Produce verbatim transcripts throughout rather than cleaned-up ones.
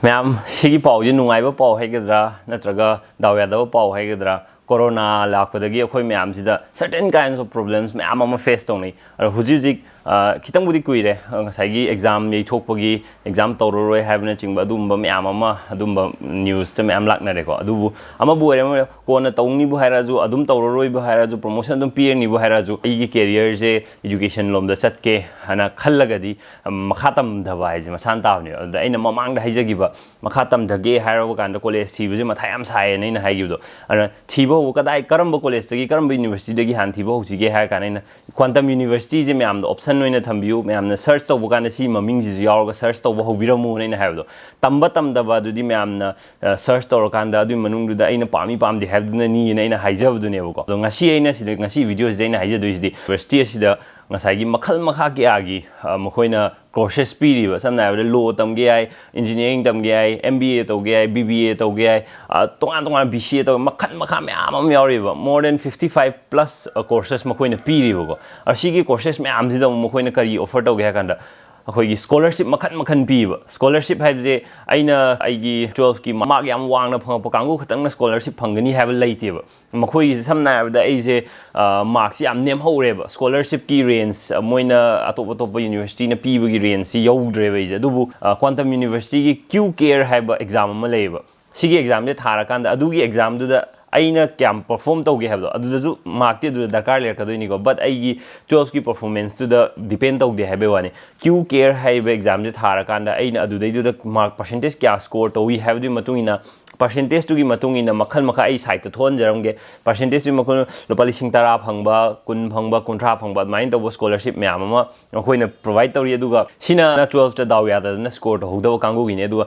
ꯃꯌꯥꯝ, ꯁꯤꯒꯤ ꯄꯥꯎꯁꯦ ꯅꯨꯡꯉꯥꯏꯕ ꯄꯥꯎ ꯍꯥꯏꯒꯗ꯭ꯔꯥ, ꯅꯠꯇ꯭ꯔꯒ ꯗꯥꯎ ꯌꯥꯗꯕ ꯄꯥꯎ ꯍꯥꯏꯒꯗ꯭ꯔꯥ? ꯀꯣꯔꯣꯅꯥ ꯂꯥꯛꯄꯗꯒꯤ ꯑꯩꯈꯣꯏ ꯃꯌꯥꯝꯁꯤꯗ certain kinds of problems ꯃꯌꯥꯝ ꯑꯃ face ꯇꯧꯅꯩ꯫ ꯑꯗꯣ ꯍꯧꯖꯤꯛ ꯍꯧꯖꯤꯛ, ꯑ, ꯈꯤꯇꯪꯕꯨꯗꯤ ꯀꯨꯏꯔꯦ, ꯑ, ꯉꯁꯥꯏꯒꯤ exam ꯌꯩꯊꯣꯛꯄꯒꯤ, exam ꯇꯧꯔꯔꯣꯏ ꯍꯥꯏꯕꯅꯆꯤꯡꯕ ꯑꯗꯨꯒꯨꯝꯕ ꯃꯌꯥꯝ ꯑꯃ, ꯑꯗꯨꯝꯕ news ꯁꯦ ꯃꯌꯥꯝ ꯂꯥꯛꯅꯔꯦꯀꯣ꯫ ꯑꯗꯨꯕꯨ ꯑꯃꯕꯨ ꯑꯣꯏꯔꯦ ꯑꯃ ꯑꯣꯏꯔꯦ, ꯀꯣꯟꯅ ꯇꯧꯅꯤꯕꯨ ꯍꯥꯏꯔꯁꯨ, ꯑꯗꯨꯝ ꯇꯧꯔꯔꯣꯏꯕꯨ ꯍꯥꯏꯔꯁꯨ, promotion ꯑꯗꯨꯝ ꯄꯤꯔꯅꯤꯕꯨ ꯍꯥꯏꯔꯁꯨ, ꯑꯩꯒꯤ career ꯁꯦ education ꯂꯣꯝꯗ ꯆꯠꯀꯦ ꯍꯥꯏꯅ ꯈꯜꯂꯒꯗꯤ, ꯃꯈꯥ ꯇꯝꯊꯕ ꯍꯥꯏꯁꯦ ꯃꯁꯥꯅ ꯇꯥꯕꯅꯦꯕ꯫ ꯑꯗꯨꯗ ꯑꯩꯅ ꯃꯃꯥꯡꯗ ꯍꯥꯏꯖꯈꯤꯕ, ꯃꯈꯥ ꯇꯝꯊꯒꯦ ꯍꯥꯏꯔꯕ ꯀꯥꯟꯗ college ꯊꯤꯕꯁꯦ ꯃꯊꯥ ꯌꯥꯝ ꯁꯥꯏꯌꯦꯅ ꯑꯩꯅ ꯍꯥꯏꯈꯤꯕꯗꯣ, ꯑꯗꯨꯅ ꯊꯤꯕ ꯍꯧꯕ ꯀꯗꯥꯏ, ꯀꯔꯝꯕ college ꯇꯒꯤ, ꯀꯔꯝꯕ university ꯗꯒꯤ ꯍꯥꯟꯅ ꯊꯤꯕ ꯍꯧꯁꯤꯒꯦ ꯍꯥꯏꯔ ꯀꯥꯟꯗ, ꯑꯩꯅ Quantum University ꯁꯦ ꯃꯌꯥꯝꯗ option ꯑꯣꯏꯅ ꯊꯝꯕꯤꯌꯨ, ꯃꯌꯥꯝꯅ search ꯇꯧꯕ ꯀꯥꯟꯗ ꯁꯤ ꯃꯃꯤꯡꯁꯤꯁꯨ ꯌꯥꯎꯔꯒ search ꯇꯧꯕ ꯍꯧꯕꯤꯔꯝꯃꯨꯅ ꯑꯩꯅ ꯍꯥꯏꯕꯗꯣ꯫ ꯇꯝꯕ ꯇꯝꯗꯕ ꯑꯗꯨꯗꯤ ꯃꯌꯥꯝꯅ, ꯑ, search ꯇꯧꯔꯀꯥꯟꯗ ꯑꯗꯨꯒꯤ ꯃꯅꯨꯡꯗꯨꯗ ꯑꯩꯅ ꯄꯥꯝꯃꯤ ꯄꯥꯝꯗꯦ ꯍꯥꯏꯕꯗꯨꯅꯅꯤꯅ ꯑꯩꯅ ꯍꯥꯏꯖꯕꯗꯨꯅꯦꯕꯀꯣ꯫ ꯑꯗꯣ ꯉꯁꯤ ꯑꯩꯅ ꯁꯤꯗ, ꯉꯁꯤ video ꯁꯤꯗ ꯑꯩꯅ ꯍꯥꯏꯖꯗꯣꯏꯁꯤꯗꯤ university ꯑꯁꯤꯗ ꯉꯁꯥꯏꯒꯤ ꯃꯈꯜ ꯃꯈꯥ ꯀꯌꯥꯒꯤ, ꯑ, ꯃꯈꯣꯏꯅ courses ꯄꯤꯔꯤꯕ, ꯁꯝꯅ ꯍꯥꯏꯔꯕꯗ law ꯇꯝꯒꯦ ꯌꯥꯏ, engineering ꯇꯝꯒꯦ ꯌꯥꯏ, M B A ꯇꯧꯒꯦ ꯌꯥꯏ, B B A ꯇꯧꯒꯦ ꯌꯥꯏ, ꯑ, ꯇꯣꯉꯥꯟ ꯇꯣꯉꯥꯟ B C A ꯇꯧꯒꯦ, ꯃꯈꯜ ꯃꯈꯥ ꯃꯌꯥꯝ ꯑꯃ ꯌꯥꯎꯔꯤꯕ, more than fifty five plus, ꯑ, courses ꯃꯈꯣꯏꯅ ꯄꯤꯔꯤꯕꯀꯣ꯫ ꯑ, ꯁꯤꯒꯤ courses ꯃꯌꯥꯝꯁꯤꯗ ꯑꯃꯨꯛ ꯃꯈꯣꯏꯅ ꯀꯔꯤ offer ꯇꯧꯒꯦ ꯍꯥꯏ ꯀꯥꯟꯗ, ꯑꯩꯈꯣꯏꯒꯤ scholarship ꯃꯈꯜ ꯃꯈꯜ ꯄꯤꯕ꯫ Scholarship ꯍꯥꯏꯕꯁꯦ ꯑꯩꯅ ꯑꯩꯒꯤ twelve ꯀꯤ mark ꯌꯥꯝ ꯋꯥꯡꯅ ꯐꯪꯉꯛꯄ ꯀꯥꯡꯕꯨ ꯈꯛꯇꯪꯅ scholarship ꯐꯪꯒꯅꯤ ꯍꯥꯏꯕ ꯂꯩꯇꯦꯕ꯫ ꯃꯈꯣꯏꯒꯤꯁꯦ ꯁꯝꯅ ꯍꯥꯏꯔꯕꯗ ꯑꯩꯁꯦ, ꯑ, mark ꯁꯤ ꯌꯥꯝ ꯅꯦꯝꯍꯧꯔꯦꯕ꯫ Scholarship ꯀꯤ range, ꯑ, ꯃꯣꯏꯅ ꯑꯇꯣꯞ ꯑꯇꯣꯞꯄ university ꯅ ꯄꯤꯕꯒꯤ range ꯁꯤ ꯌꯧꯗ꯭ꯔꯦꯕ ꯑꯩꯁꯦ꯫ ꯑꯗꯨꯕꯨ, ꯑ, Quantum University ꯒꯤ Q care ꯍꯥꯏꯕ exam ꯑꯃ ꯂꯩꯌꯦꯕ꯫ ꯁꯤꯒꯤ exam ꯁꯦ ꯊꯥꯔꯀꯥꯟꯗ ꯑꯗꯨꯒꯤ exam ꯗꯨꯗ ꯑꯩꯅ ꯀꯌꯥꯝ perform ꯇꯧꯒꯦ ꯍꯥꯏꯕꯗꯣ, ꯑꯗꯨꯗꯁꯨ mark ꯇꯤ ꯑꯗꯨꯗ ꯗꯔꯀꯥꯔ ꯂꯩꯔꯛꯀꯗꯣꯏꯅꯤꯀꯣ꯫ But ꯑꯩꯒꯤ twelve ꯀꯤ performance ꯇꯨꯗ depend ꯇꯧꯗꯦ ꯍꯥꯏꯕꯩ ꯋꯥꯅꯤ꯫ Q care ꯍꯥꯏꯔꯤꯕ exam ꯁꯦ ꯊꯥꯔꯀꯥꯟꯗ ꯑꯩꯅ ꯑꯗꯨꯗꯩꯗꯨꯗ mark percentage ꯀꯌꯥ score ꯇꯧꯏ ꯍꯥꯏꯕꯗꯨꯒꯤ ꯃꯇꯨꯡ ꯏꯟꯅ, percentage ꯇꯨꯒꯤ ꯃꯇꯨꯡ ꯏꯟꯅ ꯃꯈꯜ ꯃꯈꯥ ꯑꯩ side ꯇ ꯊꯣꯛꯍꯟꯖꯔꯝꯒꯦ꯫ Percentage ꯇꯨꯒꯤ ꯃꯈꯜ ꯂꯨꯄꯥ ꯂꯤꯁꯤꯡ ꯇꯔꯥ ꯐꯪꯕ, ꯀꯨꯟ ꯐꯪꯕ, ꯀꯨꯟꯊ꯭ꯔꯥ ꯐꯪꯕ, ꯑꯗꯨꯃꯥꯏꯅ ꯇꯧꯕ scholarship ꯃꯌꯥꯝ ꯑꯃ ꯃꯈꯣꯏꯅ provide ꯇꯧꯔꯤ꯫ ꯑꯗꯨꯒ ꯁꯤꯅ twelve ꯇ ꯗꯥꯎ ꯌꯥꯗꯗꯅ score ꯇꯧꯍꯧꯗꯕ ꯀꯥꯡꯕꯨꯒꯤꯅꯤ꯫ ꯑꯗꯨꯒ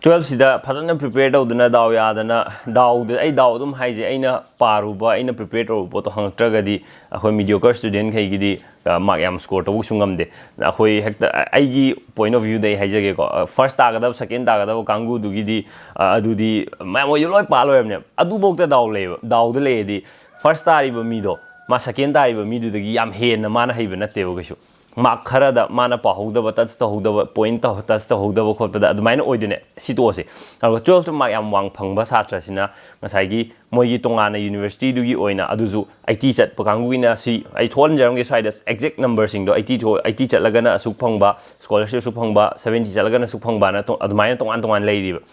twelve ꯁꯤꯗ ꯐꯖꯅ prepare ꯇꯧꯗꯅ, ꯗꯥꯎ ꯌꯥꯗꯅ, ꯗꯥꯎꯗ, ꯑꯩ ꯗꯥꯎ ꯑꯗꯨꯝ ꯍꯥꯏꯁꯦ, ꯑꯩꯅ ꯄꯥꯔꯨꯕ, ꯑꯩꯅ prepare ꯇꯧꯔꯨꯕ ꯄꯣꯠꯇꯣ ꯍꯪꯉꯛꯇ꯭ꯔꯒꯗꯤ ꯑꯩꯈꯣꯏ mediocre student ꯈꯩꯒꯤꯗꯤ, ꯑ, mark ꯌꯥꯝ score ꯇꯧꯕꯁꯨ ꯉꯝꯗꯦ꯫ ꯑꯩꯈꯣꯏ ꯍꯦꯛꯇ, ꯑ, ꯑꯩꯒꯤ point of view ꯗ ꯑꯩ ꯍꯥꯏꯖꯒꯦꯀꯣ, ꯑ, first ꯇꯥꯒꯗꯕ, second ꯇꯥꯒꯗꯕ ꯀꯥꯡꯕꯨꯗꯨꯒꯤꯗꯤ, ꯑ, ꯑꯗꯨꯗꯤ ꯃꯌꯥꯝ ꯃꯣꯏꯁꯨ ꯂꯣꯏ ꯄꯥ ꯂꯣꯏꯔꯕꯅꯦꯕ꯫ ꯑꯗꯨꯐꯥꯎꯗ ꯗꯥꯎ ꯂꯩꯌꯦꯕ꯫ ꯗꯥꯎꯗ ꯂꯩꯔꯗꯤ first ꯇꯥꯔꯤꯕ ꯃꯤꯗꯣ ꯃꯥ second ꯇꯥꯔꯤꯕ ꯃꯤꯗꯨꯗꯒꯤ ꯌꯥꯝ ꯍꯦꯟꯅ ꯃꯥꯅ ꯍꯩꯕ ꯅꯠꯇꯦꯕ ꯀꯩꯁꯨ꯫ ꯃꯥꯔꯛ ꯈꯔꯗ ꯃꯥꯅ ꯄꯥꯍꯧꯗꯕ, ꯇꯆ ꯇꯧꯍꯧꯗꯕ, ꯄꯣꯏꯟ ꯇꯆ ꯇꯧꯍꯧꯗꯕ ꯈꯣꯠꯄꯗ ꯑꯗꯨꯃꯥꯏꯅ ꯑꯣꯏꯗꯣꯏꯅꯦ꯫ ꯁꯤ ꯇꯣꯛꯑꯁꯤ꯫ ꯑꯗꯨꯒ ꯇꯨꯋꯦꯜꯐꯇ ꯃꯥꯔꯛ ꯌꯥꯝ ꯋꯥꯡ ꯐꯪꯕ ꯁꯥꯇ꯭ꯔꯁꯤꯅ ꯉꯁꯥꯏꯒꯤ ꯃꯣꯏꯒꯤ ꯇꯣꯉꯥꯟꯅ ꯌꯨꯅꯤꯚꯔꯁꯤꯇꯤꯗꯨꯒꯤ ꯑꯣꯏꯅ ꯑꯗꯨꯁꯨ ꯑꯩꯠꯇꯤ ꯆꯠꯄ ꯀꯥꯡꯕꯨꯒꯤꯅ ꯁꯤ ꯑꯩ ꯊꯣꯛꯍꯟꯖꯔꯝꯒꯦ ꯁ꯭ꯋꯥꯏꯗ ꯑꯦꯛꯖꯦꯛ ꯅꯝꯕꯔꯁꯤꯡꯗꯣ꯫ ꯑꯩꯠꯇꯤ ꯊꯣ-, ꯑꯩꯠꯇꯤ ꯆꯠꯂꯒꯅ ꯑꯁꯨꯛ ꯐꯪꯕ, ꯁ꯭ꯀꯣꯂꯔꯁꯤꯞ ꯑꯁꯨꯛ ꯐꯪꯕ, ꯁꯕꯦꯟꯇꯤ ꯆꯠꯂꯒꯅ ꯑꯁꯨꯛ ꯐꯪꯕꯅ ꯇꯣ-, ꯑꯗꯨꯃꯥꯏꯅ ꯇꯣꯉꯥꯟ ꯇꯣꯉꯥꯟ ꯂꯩꯔꯤꯕ꯫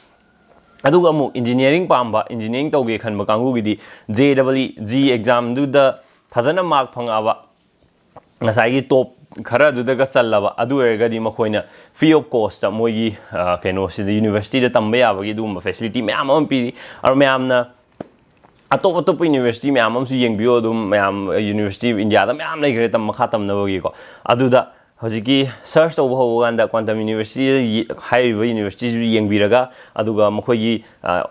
ꯑꯗꯨꯒ ꯑꯃꯨꯛ ꯏꯟꯖꯤꯅꯤꯌꯥꯔꯤꯡ ꯄꯥꯝꯕ, ꯏꯟꯖꯤꯅꯤꯌꯥꯔꯤꯡ ꯇꯧꯒꯦ ꯈꯟꯕ ꯀꯥꯡꯕꯨꯒꯤꯗꯤ ꯖꯦ ꯗꯕꯜ ꯏ ꯖꯤ ꯑꯦꯛꯖꯥꯝꯗꯨꯗ ꯐꯖꯅ ꯃꯥꯔꯛ ꯐꯪꯉꯛꯑꯕ, ꯉꯁꯥꯏꯒꯤ ꯇꯣꯞ ꯈꯔꯗꯨꯗꯒ ꯆꯜꯂꯕ, ꯑꯗꯨ ꯑꯣꯏꯔꯒꯗꯤ ꯃꯈꯣꯏꯅ ꯐ꯭ꯔꯤ ꯑꯣꯐ ꯀꯣꯁꯇ ꯃꯣꯏꯒꯤ, ꯑ, ꯀꯩꯅꯣꯁꯤꯗ, ꯌꯨꯅꯤꯚꯔꯁꯤꯇꯤꯗ ꯇꯝꯕ ꯌꯥꯕꯒꯤ ꯑꯗꯨꯒꯨꯝꯕ ꯐꯦꯁꯤꯂꯤꯇꯤ ꯃꯌꯥꯝ ꯑꯃ ꯄꯤꯔꯤ꯫ ꯑꯗꯣ ꯃꯌꯥꯝꯅ ꯑꯇꯣꯞ ꯑꯇꯣꯞꯄ ꯌꯨꯅꯤꯚꯔꯁꯤꯇꯤ ꯃꯌꯥꯝ ꯑꯃꯁꯨ ꯌꯦꯡꯕꯤꯌꯨ꯫ ꯑꯗꯨꯝ ꯃꯌꯥꯝ, ꯌꯨꯅꯤꯚꯔꯁꯤꯇꯤ ꯏꯟꯗꯤꯌꯥꯗ ꯃꯌꯥꯝ ꯂꯩꯈ꯭ꯔꯦ ꯇꯝ-, ꯃꯈꯥ ꯇꯝꯅꯕꯒꯤꯀꯣ꯫ ꯑꯗꯨꯗ ꯍꯧꯖꯤꯛꯀꯤ ꯁꯔꯆ ꯇꯧꯕ ꯍꯧꯕ ꯀꯥꯟꯗ ꯀ꯭ꯋꯥꯟꯇꯝ ꯌꯨꯅꯤꯚꯔꯁꯤꯇꯤꯗ ꯌꯦ-, ꯍꯥꯏꯔꯤꯕ ꯌꯨꯅꯤꯚꯔꯁꯤꯇꯤꯁꯨ ꯌꯦꯡꯕꯤꯔꯒ, ꯑꯗꯨꯒ ꯃꯈꯣꯏꯒꯤ, ꯑ,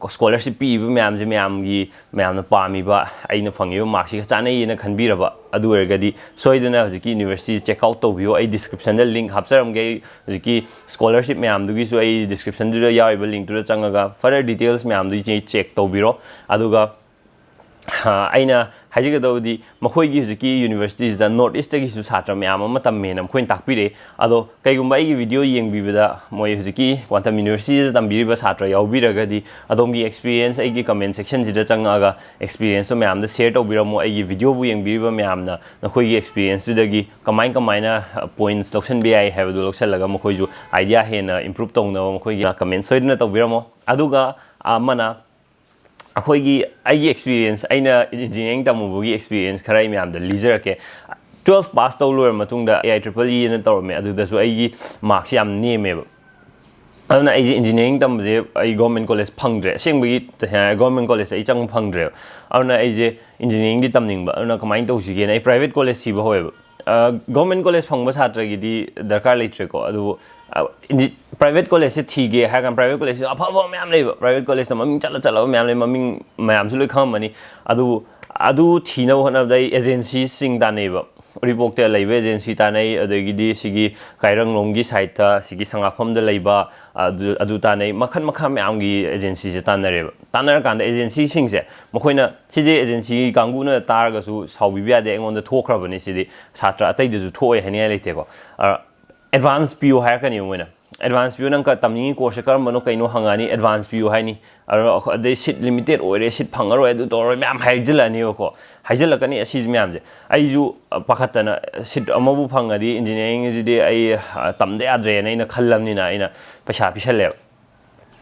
ꯁ꯭ꯀꯣꯂꯔꯁꯤꯞ ꯄꯤꯔꯤꯕ ꯃꯌꯥꯝꯁꯦ ꯃꯌꯥꯝꯒꯤ, ꯃꯌꯥꯝꯅ ꯄꯥꯝꯃꯤꯕ, ꯑꯩꯅ ꯐꯪꯉꯤꯕ ꯃꯥꯔꯛꯁꯤꯒ ꯆꯥꯟꯅꯩꯌꯦꯅ ꯈꯟꯕꯤꯔꯕ, ꯑꯗꯨ ꯑꯣꯏꯔꯒꯗꯤ ꯁꯣꯏꯗꯅ ꯍꯧꯖꯤꯛꯀꯤ ꯌꯨꯅꯤꯚꯔꯁꯤꯇꯤ ꯆꯦꯛ ꯑꯥꯎꯠ ꯇꯧꯕꯤꯌꯨ꯫ ꯑꯩ ꯗꯤꯁꯀ꯭ꯔꯤꯞꯁꯟꯗ ꯂꯤꯡꯛ ꯍꯥꯞꯆꯔꯝꯒꯦ꯫ ꯍꯧꯖꯤꯛꯀꯤ ꯁ꯭ꯀꯣꯂꯔꯁꯤꯞ ꯃꯌꯥꯝꯗꯨꯒꯤꯁꯨ ꯑꯩ ꯗꯤꯁꯀ꯭ꯔꯤꯞꯁꯟꯗꯨꯗ ꯌꯥꯎꯔꯤꯕ ꯂꯤꯡꯛꯇꯨꯗ ꯆꯪꯉꯒ further details ꯃꯌꯥꯝꯗꯨ ꯏꯆꯦ ꯆꯦꯛ ꯇꯧꯕꯤꯔꯣ꯫ ꯑꯗꯨꯒ ꯑ, ꯑꯩꯅ ꯍꯥꯏꯖꯒꯗꯕꯗꯤ, ꯃꯈꯣꯏꯒꯤ ꯍꯧꯖꯤꯛꯀꯤ ꯌꯨꯅꯤꯚꯔꯁꯤꯇꯤꯁꯤꯗ ꯅꯣꯔꯠ ꯏꯁꯇꯒꯤꯁꯨ ꯁꯥꯇ꯭ꯔ ꯃꯌꯥꯝ ꯑꯃ ꯇꯝꯃꯦꯅ ꯃꯈꯣꯏꯅ ꯇꯥꯛꯄꯤꯔꯛꯑꯦ꯫ ꯑꯗꯣ ꯀꯩꯒꯨꯝꯕ ꯑꯩꯒꯤ ꯚꯤꯗꯤꯑꯣ ꯌꯦꯡꯕꯤꯕꯗ ꯃꯣꯏ ꯍꯧꯖꯤꯛꯀꯤ ꯀ꯭ꯋꯥꯟꯇꯝ ꯌꯨꯅꯤꯚꯔꯁꯤꯇꯤꯗ ꯇꯝꯕꯤꯔꯤꯕ ꯁꯥꯇ꯭ꯔ ꯌꯥꯎꯕꯤꯔꯒꯗꯤ, ꯑꯗꯣꯝꯒꯤ ꯑꯦꯛꯁꯄꯤꯔꯤꯌꯦꯟꯁ ꯑꯩꯒꯤ ꯀꯃꯦꯟ ꯁꯦꯛꯁꯟꯁꯤꯗ ꯆꯪꯉꯛꯑꯒ ꯑꯦꯛꯁꯄꯤꯔꯤꯌꯦꯟꯁꯇꯣ ꯃꯌꯥꯝꯗ ꯁꯦꯌꯔ ꯇꯧꯕꯤꯔꯝꯃꯣ꯫ ꯑꯩꯒꯤ ꯚꯤꯗꯤꯑꯣꯕꯨ ꯌꯦꯡꯕꯤꯔꯤꯕ ꯃꯌꯥꯝꯅ ꯅꯈꯣꯏꯒꯤ ꯑꯦꯛꯁꯄꯤꯔꯤꯌꯦꯟꯁꯇꯨꯗꯒꯤ ꯀꯃꯥꯏ ꯀꯃꯥꯏꯅ, ꯑ, ꯄꯣꯏꯟꯠꯁ ꯂꯧꯁꯤꯟꯕ ꯌꯥꯏ ꯍꯥꯏꯕꯗꯨ ꯂꯧꯁꯤꯜꯂꯒ ꯃꯈꯣꯏꯁꯨ ꯑꯥꯏꯗꯤꯌꯥ ꯍꯦꯟꯅ ꯏꯝꯄ꯭ꯔꯨꯞ ꯇꯧꯅꯕ ꯃꯈꯣꯏꯒꯤ ꯀꯃꯦꯟ ꯁꯣꯏꯗꯅ ꯇꯧꯕꯤꯔꯝꯃꯣ꯫ ꯑꯗꯨꯒ ꯑꯃꯅ ꯑꯩꯈꯣꯏꯒꯤ, ꯑꯩꯒꯤ ꯑꯦꯛꯁꯄꯤꯔꯤꯌꯦꯟꯁ, ꯑꯩꯅ ꯏꯟꯖꯤꯅꯤꯌꯥꯔꯤꯡ ꯇꯝꯃꯨꯕꯒꯤ ꯑꯦꯛꯁꯄꯤꯔꯤꯌꯦꯟꯁ ꯈꯔ ꯑꯩ ꯃꯌꯥꯝꯗ ꯂꯤꯖꯔꯛꯀꯦ꯫ ꯇꯨꯋꯦꯜꯐ ꯄꯥꯁ ꯇꯧ ꯂꯣꯏꯔ ꯃꯇꯨꯡꯗ ꯑꯦ ꯑꯥꯏ ꯇ꯭ꯔꯤꯄꯜ ꯏ ꯑꯅ ꯇꯧꯔꯝꯃꯦ, ꯑꯗꯨꯗꯁꯨ ꯑꯩꯒꯤ ꯃꯥꯔꯛꯁꯦ ꯌꯥꯝ ꯅꯦꯝꯃꯦꯕ꯫ ꯑꯗꯨꯅ ꯑꯩꯁꯦ ꯏꯟꯖꯤꯅꯤꯌꯥꯔꯤꯡ ꯇꯝꯕꯁꯦ ꯑꯩ ꯒꯣꯔꯃꯦꯟ ꯀꯣꯂꯦꯖ ꯐꯪꯗ꯭ꯔꯦ꯫ ꯑꯁꯦꯡꯕꯒꯤ ꯒꯣꯔꯃꯦꯟ ꯀꯣꯂꯦꯖꯇ ꯑꯩ ꯆꯪꯕ ꯐꯪꯗ꯭ꯔꯦꯕ꯫ ꯑꯗꯨꯅ ꯑꯩꯁꯦ ꯏꯟꯖꯤꯅꯤꯌꯥꯔꯤꯡꯗꯤ ꯇꯝꯅꯤꯡꯕ, ꯑꯗꯨꯅ ꯀꯃꯥꯏꯅ ꯇꯧꯁꯤꯒꯦꯅ ꯑꯩ ꯄ꯭ꯔꯥꯏꯚꯦꯠ ꯀꯣꯂꯦꯖ ꯊꯤꯕ ꯍꯧꯋꯦꯕ꯫ ꯒꯣꯔꯃꯦꯟ ꯀꯣꯂꯦꯖ ꯐꯪꯕ ꯁꯥꯇ꯭ꯔꯒꯤꯗꯤ ꯗꯔꯀꯥꯔ ꯂꯩꯇ꯭ꯔꯦꯀꯣ꯫ ꯑꯗꯨꯕꯨ, ꯑ, ꯏꯟꯖꯤ-, ꯄ꯭ꯔꯥꯏꯚꯦꯠ ꯀꯣꯂꯦꯖꯁꯦ ꯊꯤꯒꯦ ꯍꯥꯏꯔ ꯀꯥꯟꯗ, ꯄ꯭ꯔꯥꯏꯚꯦꯠ ꯀꯣꯂꯦꯖꯁꯦ ꯑꯐ ꯑꯐꯕ ꯃꯌꯥꯝ ꯂꯩꯕ, ꯄ꯭ꯔꯥꯏꯚꯦꯠ ꯀꯣꯂꯦꯖꯇ ꯃꯃꯤꯡ ꯆꯠꯂ ꯆꯠꯂꯕ ꯃꯌꯥꯝ ꯂꯩ, ꯃꯃꯤꯡ ꯃꯌꯥꯝꯁꯨ ꯂꯣꯏ ꯈꯪꯉꯝꯃꯅꯤ꯫ ꯑꯗꯨꯕꯨ ꯑꯗꯨ ꯊꯤꯅꯕ ꯍꯣꯠꯅꯕꯗ ꯑꯩ ꯑꯦꯖꯦꯟꯁꯤꯁꯤꯡ ꯇꯥꯟꯅꯩꯕ꯫ ꯎꯔꯤꯄꯣꯛꯇ ꯂꯩꯕ ꯑꯦꯖꯦꯟꯁꯤ ꯇꯥꯟꯅꯩ, ꯑꯗꯒꯤꯗꯤ ꯁꯤꯒꯤ ꯀꯥꯏꯔꯪꯂꯣꯝꯒꯤ ꯁꯥꯏꯠꯇ ꯁꯤꯒꯤ ꯁꯉꯥꯛꯐꯝꯗ ꯂꯩꯕ, ꯑꯗꯨ ꯑꯗꯨ ꯇꯥꯟꯅꯩ꯫ ꯃꯈꯜ ꯃꯈꯜ ꯃꯌꯥꯝꯒꯤ ꯑꯦꯖꯦꯟꯁꯤꯁꯦ ꯇꯥꯟꯅꯔꯦꯕ꯫ ꯇꯥꯟꯅꯔꯀꯥꯟꯗ ꯑꯦꯖꯦꯟꯁꯤꯁꯤꯡꯁꯦ, ꯃꯈꯣꯏꯅ, ꯁꯤꯁꯦ ꯑꯦꯖꯦꯟꯁꯤ ꯀꯥꯡꯕꯨꯅ ꯇꯥꯔꯒꯁꯨ ꯁꯥꯎꯕꯤꯕ ꯌꯥꯗꯦ, ꯑꯩꯉꯣꯟꯗ ꯊꯣꯛꯈ꯭ꯔꯕꯅꯤ, ꯁꯤꯗꯤ ꯁꯥꯇ꯭ꯔ ꯑꯇꯩꯗꯁꯨ ꯊꯣꯛꯑꯣꯏ ꯍꯥꯏꯅꯤꯡꯉꯥꯏ ꯂꯩꯇꯦꯀꯣ꯫ ꯑꯦꯗꯚꯥꯟꯁ ꯄꯤꯌꯨ ꯍꯥꯏꯔꯛꯀꯅꯤ ꯃꯣꯏꯅ꯫ ꯑꯦꯗꯚꯥꯟꯁ ꯄꯤꯌꯨ, ꯅꯪ ꯀ-, ꯇꯝꯅꯤꯡꯉꯤ ꯀꯣꯔꯁꯁꯦ ꯀꯔꯝꯕꯅꯣ ꯀꯩꯅꯣ ꯍꯪꯉꯛꯑꯅꯤ, ꯑꯦꯗꯚꯥꯟꯁ ꯄꯤꯌꯨ ꯍꯥꯏꯅꯤ꯫ ꯑꯗꯣ ꯑꯩꯈꯣꯏ, ꯑꯗꯩ ꯁꯤꯠ ꯂꯤꯃꯤꯇꯦꯠ ꯑꯣꯏꯔꯦ, ꯁꯤꯠ ꯐꯪꯉꯔꯣꯏ, ꯑꯗꯨ ꯇꯧꯔꯔꯣꯏ, ꯃꯌꯥꯝ ꯍꯥꯏꯖꯤꯜꯂꯛꯑꯅꯦꯕꯀꯣ꯫ ꯍꯥꯏꯖꯤꯜꯂꯛꯀꯅꯤ ꯑꯁꯤꯁꯦ ꯃꯌꯥꯝꯁꯦ꯫ ꯑꯩꯁꯨ, ꯑ, ꯄꯥꯈꯠꯇꯅ, ꯁꯤꯠ ꯑꯃꯕꯨ ꯐꯪꯉꯗꯤ ꯏꯟꯖꯤꯅꯤꯌꯥꯔꯤꯡꯁꯤꯗꯤ ꯑꯩ, ꯑ, ꯇꯝꯗ ꯌꯥꯗ꯭ꯔꯦꯅ ꯑꯩꯅ ꯈꯜꯂꯕꯅꯤꯅ ꯑꯩꯅ ꯄꯩꯁꯥ ꯄꯤꯁꯜꯂꯦꯕ꯫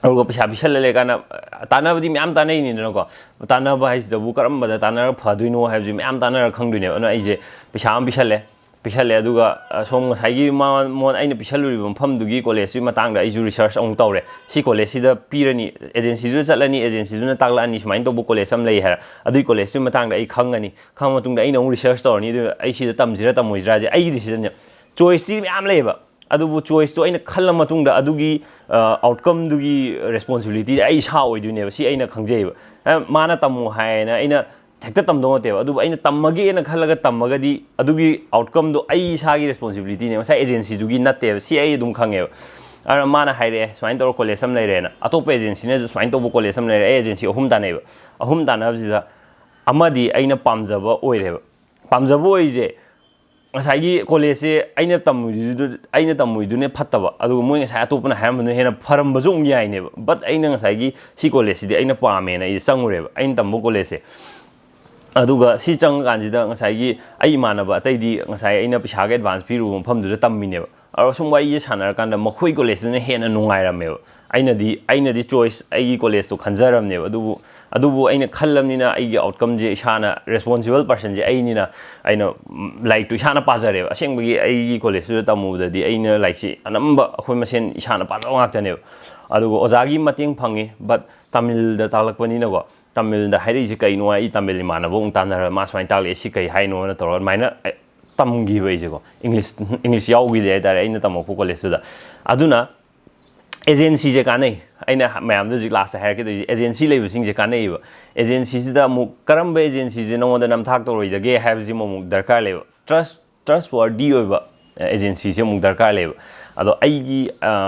ꯑꯗꯨꯒ ꯄꯩꯁꯥ ꯄꯤꯁꯜꯂ ꯂꯩꯀꯥꯟꯗ, ꯑ, ꯇꯥꯟꯅꯕꯗꯤ ꯃꯌꯥꯝ ꯇꯥꯟꯅꯩꯅꯤꯗꯅꯀꯣ꯫ ꯇꯥꯟꯅꯕ ꯍꯥꯏꯁꯤꯗꯕꯨ ꯀꯔꯝꯕꯗ ꯇꯥꯟꯅꯔꯒ ꯐꯗꯣꯏꯅꯣ ꯍꯥꯏꯕꯁꯤ ꯃꯌꯥꯝ ꯇꯥꯟꯅꯔꯒ ꯈꯪꯗꯣꯏꯅꯦꯕ꯫ ꯑꯗꯨꯅ ꯑꯩꯁꯦ ꯄꯩꯁꯥ ꯑꯃ ꯄꯤꯁꯜꯂꯦ꯫ ꯄꯤꯁꯜꯂꯦ꯫ ꯑꯗꯨꯒ, ꯑ, ꯁꯣꯝ ꯉꯁꯥꯏꯒꯤ ꯃꯥ-, ꯃꯉꯣꯟ-, ꯑꯩꯅ ꯄꯤꯁꯜꯂꯨꯔꯤꯕ ꯃꯐꯝꯗꯨꯒꯤ ꯀꯣꯂꯦꯖꯇꯨꯒꯤ ꯃꯇꯥꯡꯗ ꯑꯩꯁꯨ ꯔꯤꯁꯔꯁ ꯑꯃꯨꯛ ꯇꯧꯔꯦ꯫ ꯁꯤ ꯀꯣꯂꯦꯖꯁꯤꯗ ꯄꯤꯔꯅꯤ, ꯑꯦꯖꯦꯟꯁꯤꯗꯨꯗ ꯆꯠꯂꯅꯤ, ꯑꯦꯖꯦꯟꯁꯤꯗꯨꯅ ꯇꯥꯛꯂꯛꯑꯅꯤ, ꯁꯨꯃꯥꯏꯅ ꯇꯧꯕ ꯀꯣꯂꯦꯖ ꯑꯃ ꯂꯩ ꯍꯥꯏꯔ, ꯑꯗꯨꯒꯤ ꯀꯣꯂꯦꯖꯇꯨꯒꯤ ꯃꯇꯥꯡꯗ ꯑꯩ ꯈꯪꯉꯅꯤ꯫ ꯈꯪꯉ ꯃꯇꯨꯡꯗ ꯑꯩꯅ ꯑꯃꯨꯛ ꯔꯤꯁꯔꯁ ꯇꯧꯔꯅꯤ, ꯑꯗꯨꯒ ꯑꯩ ꯁꯤꯗ ꯇꯝꯁꯤꯔꯥ ꯇꯝꯃꯣꯏꯁꯤꯔꯥꯁꯦ ꯑꯩꯒꯤ ꯗꯤꯁꯤꯖꯟꯁꯦ꯫ ꯆꯣꯏꯁꯇꯤ ꯃꯌꯥꯝ ꯂꯩꯌꯦꯕ, ꯑꯗꯨꯕꯨ ꯆꯣꯏꯁꯇꯣ ꯑꯩꯅ ꯈꯜꯂ ꯃꯇꯨꯡꯗ ꯑꯗꯨꯒꯤ, ꯑ, ꯑꯥꯎꯠꯀꯝꯗꯨꯒꯤ ꯔꯦꯁꯄꯣꯟꯁꯤꯕꯤꯂꯤꯇꯤꯗꯤ ꯑꯩ ꯏꯁꯥ ꯑꯣꯏꯗꯣꯏꯅꯦꯕ, ꯁꯤ ꯑꯩꯅ ꯈꯪꯖꯩꯌꯦꯕ꯫ ꯑ, ꯃꯥꯅ ꯇꯝꯃꯣ ꯍꯥꯏꯌꯦꯅ ꯑꯩꯅ ꯍꯦꯛꯇ ꯇꯝꯗꯧ ꯅꯠꯇꯦꯕ꯫ ꯑꯗꯨꯕꯨ ꯑꯩꯅ ꯇꯝꯃꯒꯦꯅ ꯈꯜꯂꯒ ꯇꯝꯃꯒꯗꯤ ꯑꯗꯨꯒꯤ ꯑꯥꯎꯠꯀꯝꯗꯣ ꯑꯩ ꯏꯁꯥꯒꯤ ꯔꯦꯁꯄꯣꯟꯁꯤꯕꯤꯂꯤꯇꯤꯅꯦ, ꯉꯁꯥꯏ ꯑꯦꯖꯦꯟꯁꯤꯗꯨꯒꯤ ꯅꯠꯇꯦꯕ꯫ ꯁꯤ ꯑꯩ ꯑꯗꯨꯝ ꯈꯪꯉꯦꯕ꯫ ꯑꯗꯨꯅ ꯃꯥꯅ ꯍꯥꯏꯔꯛꯑꯦ, "ꯁꯨꯃꯥꯏꯅ ꯇꯧꯔ ꯀꯣꯂꯦꯖ ꯑꯃ ꯂꯩꯔꯦꯅ"꯫ ꯑꯇꯣꯞꯄ ꯑꯦꯖꯦꯟꯁꯤꯅꯁꯨ "ꯁꯨꯃꯥꯏꯅ ꯇꯧꯕ ꯀꯣꯂꯦꯖ ꯑꯃ ꯂꯩꯔꯦ"꯫ ꯑꯩ ꯑꯦꯖꯦꯟꯁꯤ ꯑꯍꯨꯝ ꯇꯥꯟꯅꯩꯕ꯫ ꯑꯍꯨꯝ ꯇꯥꯟꯅꯕꯁꯤꯗ ꯑꯃꯗꯤ ꯑꯩꯅ ꯄꯥꯝꯖꯕ ꯑꯣꯏꯔꯦꯕ꯫ ꯄꯥꯝꯖꯕ ꯑꯣꯏꯔꯤꯁꯦ, ꯉꯁꯥꯏꯒꯤ ꯀꯣꯂꯦꯖꯁꯦ ꯑꯩꯅ ꯇꯝꯃꯨꯏꯗꯨ-, ꯑꯩꯅ ꯇꯝꯃꯨꯏꯗꯨꯅ ꯐꯠꯇꯕ, ꯑꯗꯨꯒ ꯃꯣꯏ ꯉꯁꯥꯏ ꯑꯇꯣꯞꯄꯅ ꯍꯥꯏꯔꯝꯕꯗꯨꯅ ꯍꯦꯟꯅ ꯐꯔꯝꯕꯁꯨ ꯑꯃꯨꯛ ꯌꯥꯏꯅꯦꯕ꯫ But ꯑꯩꯅ ꯉꯁꯥꯏꯒꯤ ꯁꯤ ꯀꯣꯂꯦꯖꯁꯤꯗꯤ ꯑꯩꯅ ꯄꯥꯝꯃꯦꯅ ꯑꯩꯁꯦ ꯆꯪꯉꯨꯔꯦꯕ, ꯑꯩꯅ ꯇꯝꯕ ꯀꯣꯂꯦꯖꯁꯦ꯫ ꯑꯗꯨꯒ ꯁꯤ ꯆꯪꯉꯀꯥꯟꯁꯤꯗ ꯉꯁꯥꯏꯒꯤ ꯑꯩ ꯏꯃꯥꯟꯅꯕ ꯑꯇꯩꯗꯤ ꯉꯁꯥꯏ ꯑꯩꯅ ꯄꯩꯁꯥꯒ ꯑꯦꯗꯚꯥꯟꯁ ꯄꯤꯔꯨꯕ ꯃꯐꯝꯗꯨꯗ ꯇꯝꯃꯤꯅꯦꯕ꯫ ꯑꯗꯣ ꯁꯨꯝ ꯋꯥꯔꯤꯁꯦ ꯁꯥꯟꯅꯔꯀꯥꯟꯗ ꯃꯈꯣꯏ ꯀꯣꯂꯦꯖꯇꯨꯅ ꯍꯦꯟꯅ ꯅꯨꯡꯉꯥꯏꯔꯝꯃꯦꯕ꯫ ꯑꯩꯅꯗꯤ, ꯑꯩꯅꯗꯤ ꯆꯣꯏꯁ ꯑꯩꯒꯤ ꯀꯣꯂꯦꯖꯇꯣ ꯈꯟꯖꯔꯝꯅꯦꯕ꯫ ꯑꯗꯨꯕꯨ, ꯑꯗꯨꯕꯨ ꯑꯩꯅ ꯈꯜꯂꯕꯅꯤꯅ ꯑꯩꯒꯤ ꯑꯥꯎꯠꯀꯝꯁꯦ ꯏꯁꯥꯅ, ꯔꯦꯁꯄꯣꯟꯁꯤꯕꯜ ꯄꯔꯁꯟꯁꯦ ꯑꯩꯅꯤꯅ, ꯑꯩꯅ, ꯎꯝ, ꯂꯥꯏꯔꯤꯛꯇꯣ ꯏꯁꯥꯅ ꯄꯥꯖꯔꯦꯕ꯫ ꯑꯁꯦꯡꯕꯒꯤ ꯑꯩꯒꯤ ꯀꯣꯂꯦꯖꯇꯨꯗ ꯇꯝꯃꯨꯕꯗꯗꯤ ꯑꯩꯅ ꯂꯥꯏꯔꯤꯛꯁꯤ ꯑꯅꯝꯕ ꯑꯩꯈꯣꯏ ꯃꯁꯦꯟ ꯏꯁꯥꯅ ꯄꯥꯖꯕ ꯉꯥꯛꯇꯅꯦꯕ꯫ ꯑꯗꯨꯒ ꯑꯣꯖꯥꯒꯤ ꯃꯇꯦꯡ ꯐꯪꯉꯤ, but ꯇꯥꯃꯤꯜꯗ ꯇꯥꯛꯂꯛꯄꯅꯤꯅꯀꯣ꯫ ꯇꯥꯃꯤꯜꯗ ꯍꯥꯏꯔꯛꯏꯁꯦ ꯀꯩꯅꯣ ꯍꯥꯏ, ꯑꯩ ꯇꯥꯃꯤꯜ ꯏꯃꯥꯟꯅꯕ ꯑꯃꯨꯛ ꯇꯥꯟꯅꯔꯒ ꯃꯥ ꯁꯨꯃꯥꯏꯅ ꯇꯥꯛꯂꯛꯑꯦ, ꯁꯤ ꯀꯩ ꯍꯥꯏꯅꯣꯅ ꯇꯧꯔꯒ ꯑꯗꯨꯃꯥꯏꯅ, ꯑꯦ, ꯇꯝꯈꯤꯕ ꯑꯩꯁꯦꯀꯣ꯫ ꯏꯪꯂꯤꯁ, ꯏꯪꯂꯤꯁ ꯌꯥꯎꯈꯤꯗꯦ ꯍꯥꯏꯇꯥꯔꯦ ꯑꯩꯅ ꯇꯝꯃꯛꯄ ꯀꯣꯂꯦꯖꯇꯨꯗ꯫ ꯑꯗꯨꯅ ꯑꯦꯖꯦꯟꯁꯤꯁꯦ ꯀꯥꯟꯅꯩ꯫ ꯑꯩꯅ ꯃꯌꯥꯝꯗ ꯍꯧꯖꯤꯛ ꯂꯥꯁꯇ ꯍꯥꯏꯔꯛꯀꯗꯣꯏꯁꯦ, ꯑꯦꯖꯦꯟꯁꯤ ꯂꯩꯕꯁꯤꯡꯁꯦ ꯀꯥꯟꯅꯩꯌꯦꯕ꯫ ꯑꯦꯖꯦꯟꯁꯤꯁꯤꯗ ꯑꯃꯨꯛ ꯀꯔꯝꯕ ꯑꯦꯖꯦꯟꯁꯤꯁꯦ ꯅꯉꯣꯟꯗ ꯅꯝꯊꯥꯛ ꯇꯧꯔꯣꯏꯗꯒꯦ ꯍꯥꯏꯕꯁꯤꯃ ꯑꯃꯨꯛ ꯗꯔꯀꯥꯔ ꯂꯩꯕ꯫ ꯇ꯭ꯔꯁ ꯇ꯭ꯔꯁꯋꯔꯗꯤ ꯑꯣꯏꯕ ꯑꯦꯖꯦꯟꯁꯤꯁꯦ ꯑꯃꯨꯛ ꯗꯔꯀꯥꯔ ꯂꯩꯌꯦꯕ꯫ ꯑꯗꯣ ꯑꯩꯒꯤ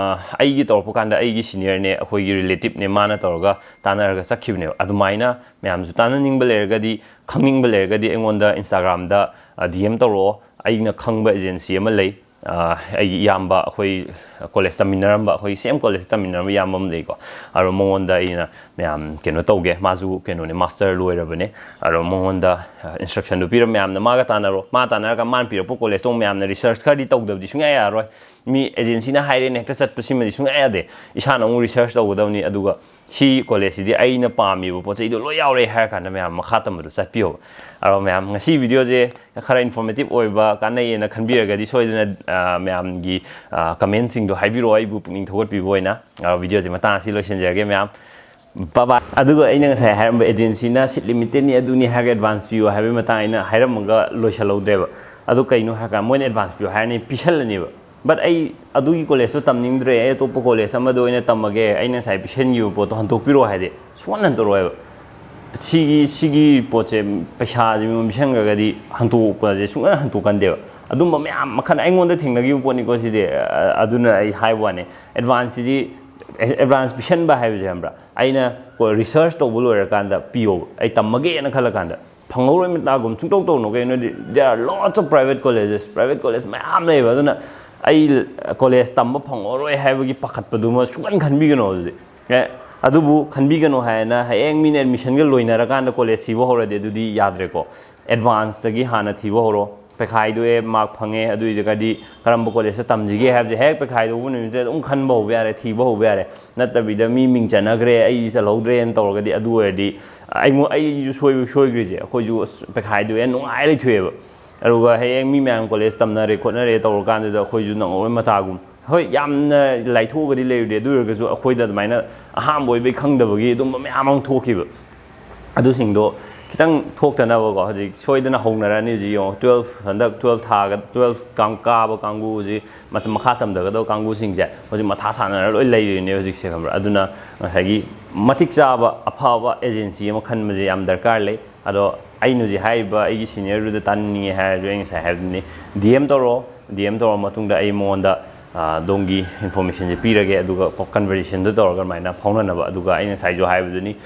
ꯑꯩꯒꯤ ꯇꯧꯔꯛꯄ ꯀꯥꯟꯗ ꯑꯩꯒꯤ ꯁꯤꯅꯤꯌꯔꯅꯦ, ꯑꯩꯈꯣꯏꯒꯤ ꯔꯤꯂꯦꯇꯤꯞꯅꯦ, ꯃꯥꯅ ꯇꯧꯔꯒ ꯇꯥꯟꯅꯔꯒ ꯆꯠꯈꯤꯕꯅꯦꯕ꯫ ꯑꯗꯨꯃꯥꯏꯅ ꯃꯌꯥꯝꯁꯨ ꯇꯥꯟꯅꯅꯤꯡꯕ ꯂꯩꯔꯒꯗꯤ, ꯈꯪꯅꯤꯡꯕ ꯂꯩꯔꯒꯗꯤ ꯑꯩꯉꯣꯟꯗ ꯏꯟꯁꯇꯥꯒ꯭ꯔꯥꯝꯗ ꯗꯤ ꯑꯦꯝ ꯇꯧꯔꯛꯑꯣ꯫ ꯑꯩꯅ ꯈꯪꯕ ꯑꯦꯖꯦꯟꯁꯤ ꯑꯃ ꯂꯩ꯫ ꯑꯩꯒꯤ ꯏꯌꯥꯝꯕ, ꯑꯩꯈꯣꯏ ꯀꯣꯂꯦꯖ ꯇꯝꯃꯤꯟꯅꯔꯝꯕ, ꯑꯩꯈꯣꯏ ꯁꯦꯝ ꯀꯣꯂꯦꯖ ꯇꯝꯃꯤꯟꯅꯔꯝꯕ ꯏꯌꯥꯝꯕ ꯑꯃ ꯂꯩꯀꯣ꯫ ꯑꯗꯣ ꯃꯉꯣꯟꯗ ꯑꯩꯅ ꯃꯌꯥꯝ ꯀꯩꯅꯣ ꯇꯧꯒꯦ, ꯃꯥꯁꯨ ꯀꯩꯅꯣꯅꯦ, ꯃꯥꯁꯇꯔ ꯂꯣꯏꯔꯕꯅꯦ꯫ ꯑꯗꯣ ꯃꯉꯣꯟꯗ ꯏꯟꯁꯇ꯭ꯔꯛꯁꯟꯗꯨ ꯄꯤꯔ, ꯃꯌꯥꯝꯅ ꯃꯥꯒ ꯇꯥꯟꯅꯔꯣ, ꯃꯥ ꯇꯥꯟꯅꯔꯒ ꯃꯥꯅ ꯄꯤꯔꯛꯄ ꯀꯣꯂꯦꯖꯇꯣ ꯃꯌꯥꯝꯅ ꯔꯤꯁꯔꯁ ꯈꯔꯗꯤ ꯇꯧꯗꯕꯗꯤ ꯁꯨꯡꯌꯥ ꯌꯥꯔꯔꯣꯏ꯫ ꯃꯤ ꯑꯦꯖꯦꯟꯁꯤꯅ ꯍꯥꯏꯔꯦꯅ ꯍꯦꯛꯇ ꯆꯠꯄꯁꯤꯃꯗꯤ ꯁꯨꯡꯌꯥ ꯌꯥꯗꯦ꯫ ꯏꯁꯥꯅ ꯑꯃꯨꯛ ꯔꯤꯁꯔꯁ ꯇꯧꯒꯗꯕꯅꯤ꯫ ꯑꯗꯨꯒ ꯁꯤ ꯀꯣꯂꯦꯖꯁꯤꯗꯤ ꯑꯩꯅ ꯄꯥꯝꯃꯤꯕ ꯄꯣꯠ ꯆꯩꯗꯣ ꯂꯣꯏ ꯌꯥꯎꯔꯦ ꯍꯥꯏꯔ ꯀꯥꯟꯗ ꯃꯌꯥꯝ ꯃꯈꯥ ꯇꯝꯕꯗꯣ ꯆꯠꯄꯤꯌꯣꯕ꯫ ꯑꯗꯣ ꯃꯌꯥꯝ, ꯉꯁꯤ ꯚꯤꯗꯤꯑꯣꯁꯦ ꯈꯔ ꯏꯟꯐꯣꯔꯃꯦꯇꯤꯞ ꯑꯣꯏꯕ, ꯀꯥꯟꯅꯩꯌꯦꯅ ꯈꯟꯕꯤꯔꯒꯗꯤ ꯁꯣꯏꯗꯅ ꯃꯌꯥꯝꯒꯤ ꯀꯃꯦꯟꯁꯤꯡꯗꯣ ꯍꯥꯏꯕꯤꯔꯛꯑꯣ, ꯑꯩꯕꯨ ꯄꯨꯛꯅꯤꯡ ꯊꯧꯒꯠꯄꯤꯕ ꯑꯣꯏꯅ꯫ ꯚꯤꯗꯤꯑꯣꯁꯦ ꯃꯇꯥꯡ ꯑꯁꯤ ꯂꯣꯏꯁꯤꯟꯖꯔꯒꯦ ꯃꯌꯥꯝ꯫ ꯕꯥꯏ ꯕꯥꯏ꯫ ꯑꯗꯨꯒ ꯑꯩꯅ ꯉꯁꯥꯏ ꯍꯥꯏꯔꯝꯕ ꯑꯦꯖꯦꯟꯁꯤꯅ ꯁꯤꯠ ꯂꯤꯃꯤꯇꯦꯠꯅꯤ, ꯑꯗꯨꯅꯤ ꯍꯥꯏꯔꯒ ꯑꯦꯗꯚꯥꯟꯁ ꯄꯤꯌꯨ ꯍꯥꯏꯕꯒꯤ ꯃꯇꯥꯡ ꯑꯩꯅ ꯍꯥꯏꯔꯝꯃꯒ ꯂꯣꯏꯁꯤꯜꯍꯧꯗ꯭ꯔꯦꯕ꯫ ꯑꯗꯨ ꯀꯩꯅꯣ ꯍꯥꯏꯔꯀꯥꯟꯗ ꯃꯣꯏꯅ ꯑꯦꯗꯚꯥꯟꯁ ꯄꯤꯌꯨ ꯍꯥꯏꯔꯅꯤ, ꯄꯤꯁꯜꯂꯅꯦꯕ꯫ But ꯑꯩ ꯑꯗꯨꯒꯤ ꯀꯣꯂꯦꯖꯇꯣ ꯇꯝꯅꯤꯡꯗ꯭ꯔꯦ, ꯑꯩ ꯑꯇꯣꯞꯄ ꯀꯣꯂꯦꯖ ꯑꯃꯗ ꯑꯣꯏꯅ ꯇꯝꯃꯒꯦ, ꯑꯩꯅ ꯉꯁꯥꯏ ꯄꯤꯁꯟꯈꯤꯕ ꯄꯣꯠꯇꯣ ꯍꯟꯗꯣꯛꯄꯤꯔꯛꯑꯣ ꯍꯥꯏꯗꯤ ꯁꯨꯡꯍꯟ ꯍꯟꯗꯣꯔꯛꯑꯣꯏꯕ꯫ ꯁꯤꯒꯤ ꯁꯤꯒꯤ ꯄꯣꯠꯁꯦ, ꯄꯩꯁꯥꯁꯦ ꯃꯤꯉꯣꯟꯗ ꯄꯤꯁꯟꯈ꯭ꯔꯒꯗꯤ ꯍꯟꯗꯣꯛꯄꯁꯦ ꯁꯨꯡꯍꯟ ꯍꯟꯗꯣꯛꯀꯟꯗꯦꯕ꯫ ꯑꯗꯨꯝꯕ ꯃꯌꯥꯝ ꯃꯈꯜ ꯑꯩꯉꯣꯟꯗ ꯊꯦꯡꯅꯈꯤꯕ ꯄꯣꯠꯅꯤꯀꯣ ꯁꯤꯗꯤ꯫ ꯑꯗꯨꯅ ꯑꯩ ꯍꯥꯏꯕ ꯋꯥꯅꯤ, ꯑꯦꯗꯚꯥꯟꯁꯁꯤꯗꯤ, ꯑꯦꯗꯚꯥꯟꯁ ꯄꯤꯁꯟꯕ ꯍꯥꯏꯕꯁꯦ ꯈꯪꯕ꯭ꯔꯥ, ꯑꯩꯅ ꯔꯤꯁꯔꯁ ꯇꯧꯕ ꯂꯣꯏꯔꯀꯥꯟꯗ ꯄꯤꯌꯣꯕ꯫ ꯑꯩ ꯇꯝꯃꯒꯦꯅ ꯈꯜꯂꯀꯥꯟꯗ ꯐꯪꯍꯧꯔꯣꯏ ꯃꯇꯥꯒꯨꯝ ꯁꯨꯡꯇꯧ ꯇꯧꯅꯨ꯫ ꯀꯩꯅꯣꯗꯤ, there are lots of private colleges, private college ꯃꯌꯥꯝ ꯂꯩꯌꯦꯕ꯫ ꯑꯗꯨꯅ ꯑꯩ ꯀꯣꯂꯦꯖ ꯇꯝꯕ ꯐꯪꯉꯔꯣꯏ ꯍꯥꯏꯕꯒꯤ ꯄꯥꯈꯠꯄꯗꯨꯃ ꯁꯨꯡꯈꯟ ꯈꯟꯕꯤꯒꯅꯣ꯫ ꯑꯗꯨꯗꯤ ꯑꯦ, ꯑꯗꯨꯕꯨ ꯈꯟꯕꯤꯒꯅꯨ ꯍꯥꯏꯅ ꯍꯌꯦꯡ ꯃꯤꯅ ꯑꯦꯗꯃꯤꯁꯟꯒ ꯂꯣꯏꯅꯔꯀꯥꯟꯗ ꯀꯣꯂꯦꯖ ꯊꯤꯕ ꯍꯧꯔꯗꯤ ꯑꯗꯨꯗꯤ ꯌꯥꯗ꯭ꯔꯦꯀꯣ꯫ ꯑꯦꯗꯚꯥꯟꯁꯇꯒꯤ ꯍꯥꯟꯅ ꯊꯤꯕ ꯍꯧꯔꯣ꯫ ꯄꯩꯈꯥ ꯍꯥꯏꯗꯣꯛꯑꯦ, ꯃꯥꯔꯛ ꯐꯪꯉꯦ, ꯑꯗꯨ ꯑꯣꯏꯔꯒꯗꯤ ꯀꯔꯝꯕ ꯀꯣꯂꯦꯖꯇ ꯇꯝꯁꯤꯒꯦ ꯍꯥꯏꯕꯁꯦ ꯍꯦꯛ ꯄꯩꯈꯥ ꯍꯥꯏꯗꯣꯛꯄ ꯅꯨꯃꯤꯠꯇꯨꯗ ꯑꯗꯨꯝ ꯈꯟꯕ ꯍꯧꯕ ꯌꯥꯔꯦ, ꯊꯤꯕ ꯍꯧꯕ ꯌꯥꯔꯦ꯫ ꯅꯠꯇꯕꯤꯗ ꯃꯤ ꯃꯤꯡ ꯆꯟꯅꯈ꯭ꯔꯦ, ꯑꯩꯗꯤ ꯆꯜꯍꯧꯗ꯭ꯔꯦꯅ ꯇꯧꯔꯒꯗꯤ, ꯑꯗꯨ ꯑꯣꯏꯔꯗꯤ ꯑꯩꯉꯣꯟ-, ꯑꯩꯁꯨ ꯁꯣꯏꯕ ꯁꯣꯏꯈ꯭ꯔꯤꯁꯦ꯫ ꯑꯩꯈꯣꯏꯁꯨ ꯑꯁ ꯄꯩꯈꯥ ꯍꯥꯏꯗꯣꯛꯑꯦ, ꯅꯨꯡꯉꯥꯏ ꯂꯩꯊꯣꯛꯑꯦꯕ꯫ ꯑꯗꯨꯒ ꯍꯌꯦꯡ ꯃꯤ ꯃꯌꯥꯝ ꯀꯣꯂꯦꯖ ꯇꯝꯅꯔꯦ ꯈꯣꯠꯅꯔꯦ ꯇꯧꯔꯀꯥꯟꯗꯨꯗ ꯑꯩꯈꯣꯏꯁꯨ ꯅꯪꯍꯧꯔꯣꯏ ꯃꯇꯥꯒꯨꯝ꯫ ꯍꯣꯏ, ꯌꯥꯝꯅ ꯂꯥꯏꯊꯣꯛꯑꯒꯗꯤ ꯂꯩꯔꯨꯗꯦ, ꯑꯗꯨ ꯑꯣꯏꯔꯒꯁꯨ ꯑꯩꯈꯣꯏꯗ ꯑꯗꯨꯃꯥꯏꯅ ꯑꯍꯥꯟꯕ ꯑꯣꯏꯕꯩ ꯈꯪꯗꯕꯒꯤ ꯑꯗꯨꯝꯕ ꯃꯌꯥꯝ ꯑꯃ ꯊꯣꯛꯈꯤꯕ꯫ ꯑꯗꯨꯁꯤꯡꯗꯣ ꯈꯤꯇꯪ ꯊꯣꯛꯇꯅꯕꯀꯣ, ꯍꯧꯖꯤꯛ ꯁꯣꯏꯗꯅ ꯍꯧꯅꯔꯅꯤ꯫ ꯍꯧꯖꯤꯛ ꯌꯦꯡꯉꯣ, ꯇꯨꯋꯦꯜꯐ, ꯍꯟꯗꯛ ꯇꯨꯋꯦꯜꯐ ꯊꯥꯒ, ꯇꯨꯋꯦꯜꯐ ꯀꯥꯡ-, ꯀꯥꯕ ꯀꯥꯡꯕꯨ ꯍꯧꯖꯤꯛ ꯃꯇꯝ ꯃꯈꯥ ꯇꯝꯊꯒꯗꯕ ꯀꯥꯡꯕꯨꯁꯤꯡꯁꯦ ꯍꯧꯖꯤꯛ ꯃꯊꯥ ꯁꯥꯟꯅꯔ ꯂꯣꯏ ꯂꯩꯔꯤꯅꯦ ꯍꯧꯖꯤꯛꯁꯦ, ꯈꯪꯕ꯭ꯔꯥ? ꯑꯗꯨꯅ ꯉꯁꯥꯏꯒꯤ ꯃꯇꯤꯛ ꯆꯥꯕ ꯑꯐꯕ ꯑꯦꯖꯦꯟꯁꯤ ꯑꯃ ꯈꯟꯕꯁꯦ ꯌꯥꯝ ꯗꯔꯀꯥꯔ ꯂꯩ꯫ ꯑꯗꯣ ꯑꯩꯅ ꯍꯧꯖꯤꯛ ꯍꯥꯏꯔꯤꯕ ꯑꯩꯒꯤ ꯁꯤꯅꯤꯌꯔꯗꯨꯗ ꯇꯥꯅꯤꯡꯉꯦ ꯍꯥꯏꯔꯁꯨ, ꯑꯩ ꯉꯁꯥꯏ ꯍꯥꯏꯕꯗꯨꯅꯤ, ꯗꯤ ꯑꯦꯝ ꯇꯧꯔꯣ꯫ ꯗꯤ ꯑꯦꯝ ꯇꯧꯔ ꯃꯇꯨꯡꯗ ꯑꯩ ꯃꯉꯣꯟꯗ, ꯑ, ꯑꯗꯣꯝꯒꯤ ꯏꯟꯐꯣꯔꯃꯦꯁꯟꯁꯦ ꯄꯤꯔꯒꯦ, ꯑꯗꯨꯒ ꯀꯣ-, ꯀꯟꯚꯔꯖꯦꯁꯟꯗꯣ ꯇꯧꯔꯒ ꯑꯗꯨꯃꯥꯏꯅ ꯐꯥꯎꯅꯅꯕ꯫ ꯑꯗꯨꯒ ꯑꯩ ꯉꯁꯥꯏꯁꯨ ꯍꯥꯏꯕꯗꯨꯅꯤ,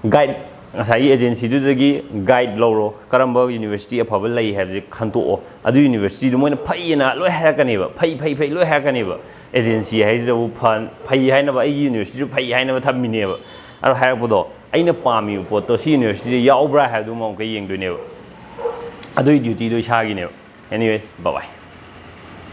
ꯒꯥꯏꯗ, ꯉꯁꯥꯏꯒꯤ ꯑꯦꯖꯦꯟꯁꯤꯗꯨꯗꯒꯤ ꯒꯥꯏꯗ ꯂꯧꯔꯣ, ꯀꯔꯝꯕ ꯌꯨꯅꯤꯚꯔꯁꯤꯇꯤ ꯑꯐꯕ ꯂꯩ ꯍꯥꯏꯕꯁꯦ ꯈꯟꯇꯣꯛꯑꯣ꯫ ꯑꯗꯨ ꯌꯨꯅꯤꯚꯔꯁꯤꯇꯤꯗꯨ ꯃꯣꯏꯅ ꯐꯩꯌꯦꯅ ꯂꯣꯏ ꯍꯥꯏꯔꯛꯀꯅꯦꯕ, ꯐꯩ, ꯐꯩ, ꯐꯩ ꯂꯣꯏ ꯍꯥꯏꯔꯛꯀꯅꯦꯕ꯫ ꯑꯦꯖꯦꯟꯁꯤ ꯍꯥꯏꯁꯤꯗꯕꯨ ꯐ-, ꯐꯩ ꯍꯥꯏꯅꯕ, ꯑꯩꯒꯤ ꯌꯨꯅꯤꯚꯔꯁꯤꯇꯤꯁꯨ ꯐꯩ ꯍꯥꯏꯅꯕ ꯊꯝꯃꯤꯅꯦꯕ꯫ ꯑꯗꯣ ꯍꯥꯏꯔꯛꯄꯗꯣ, ꯑꯩꯅ ꯄꯥꯝꯃꯤꯕ ꯄꯣꯠꯇꯣ ꯁꯤ ꯌꯨꯅꯤꯚꯔꯁꯤꯇꯤꯗ ꯌꯥꯎꯕ꯭ꯔꯥ ꯍꯥꯏꯕꯗꯨꯃ ꯑꯃꯨꯛꯀ ꯌꯦꯡꯗꯣꯏꯅꯦꯕ꯫ ꯑꯗꯨꯒꯤ ꯗ꯭ꯌꯨꯇꯤꯗꯣ ꯏꯁꯥꯒꯤꯅꯦꯕ꯫ Anyways, bye bye꯫